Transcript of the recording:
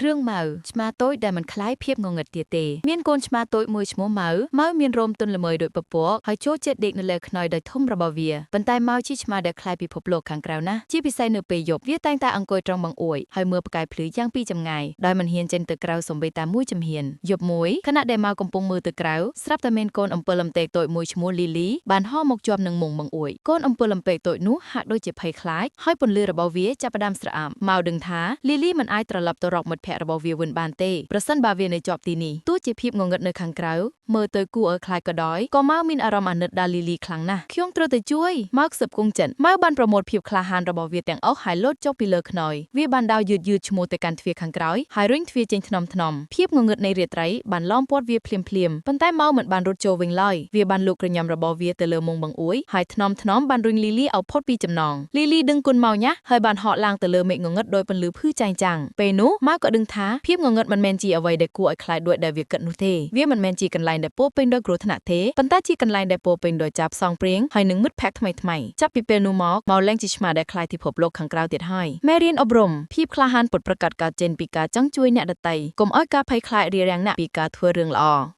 រឿងម៉ៅឆ្មាតូចដែលមិនខ្លាចភាពងងឹតទៀតទេមានកូនឆ្មាតូចមួយឈ្មោះម៉ៅម៉ៅមានរោមទន់ល្មើយដូចពពកហើយចូលចិត្តដេកនៅលើខ្នើយដ៏ធំរបស់វាប៉ុន្តែម៉ៅជាឆ្មាដែលខ្លាចពិភពលោកខាងក្រៅណាស់ជាពិសេសនៅពេលយប់វាតែងតែអង្គុយត្រង់បង្អួចហើយមើលផ្កាយភ្លឺយ៉ាងពីចម្ងាយដោយមិនហ៊ានចេញទៅក្រៅសូម្បីតែមួយជំហានយប់មួយខណៈដែលម៉ៅកំពុងមើលទៅក្រៅស្រាប់តែមានកូនអំពិលអំពែកតូចមួយឈ្មោះលីលីបានហោះមកជាប់នឹងមុងបង្អួចកូនអំពិលអំពែកតូចនោះហាក់ដូចជាភ័យខ្លាចហើយពន្លឺរបស់វាចាប់ផ្ដើមស្រអាប់ម៉ៅដឹងថាលីលីមិនអាចត្រឡប់ទៅរកមិត្តភក្តិរបស់វាវិញបានទេប្រសិនបើវានៅជាប់ទីនេះទោះជាភាពងងឹតនៅខាងក្រៅមើលទៅគួរឲ្យខ្លាចក៏ដោយក៏ម៉ៅមានអារម្មណ៍អាណិតដល់លីលីខ្លាំងណាស់ខ្ញុំត្រូវទៅជួយម៉ៅខ្សឹបគង់ចិត្តម៉ៅបានប្រមូលភាពក្លាហានរបស់វាទាំងអស់ហើយលោតចុះពីលើខ្នើយវាបានដើរយឺតយឺតឈ្មោះទៅកាន់ទ្វារខាងក្រោយហើយរុញទ្វារចេញថ្នមថ្នមភាពងងឹតនៃរាត្រីបានឡោមព័ទ្ធវាភ្លាមភ្លាមប៉ុន្តែម៉ៅមិនបានរត់ចូលវិញឡើយវាបានលូកក្រញាំរបស់វាទៅលើមុងបង្អួយហើយថ្នមថ្នមបានរុញលីលីឲ្យផុតពីចំណងលីលីដឹងគុណម៉ៅញ៉ាស់ហើយបានហក់ឡើងទៅលើមេឃងងឹតដោយពន្លឺភឺចែងចាំងពេលនោះម៉ៅក៏ដឹងថាភាពងងឹតមិនមែនជាអ្វីដែលគួរឲ្យខ្លាចដូចដែលវាគិតនោះទេវាមិនមែនជាកន្លែងដែលពោរពេញដោយគ្រោះថ្នាក់ទេប៉ុន្តែជាកន្លែងដែលពោរពេញដោយចាប់ផ្សងព្រេងហើយនឹងមិត្តភក្តិថ្មីៗចាប់ពីពេលនោះមកម៉ៅលែងជាឆ្មាដែលខ្លាចពិភពលោកខាងក្រៅទៀតហើយមេរៀនអប់រំភាពក្លាហានពិតប្រាកដកើតចេញពីការចង់ជួយអ្នកដទៃកុំឲ្យការភ័យខ្លាចរារាំងអ្នកពីការធ្វើរឿងល្អ។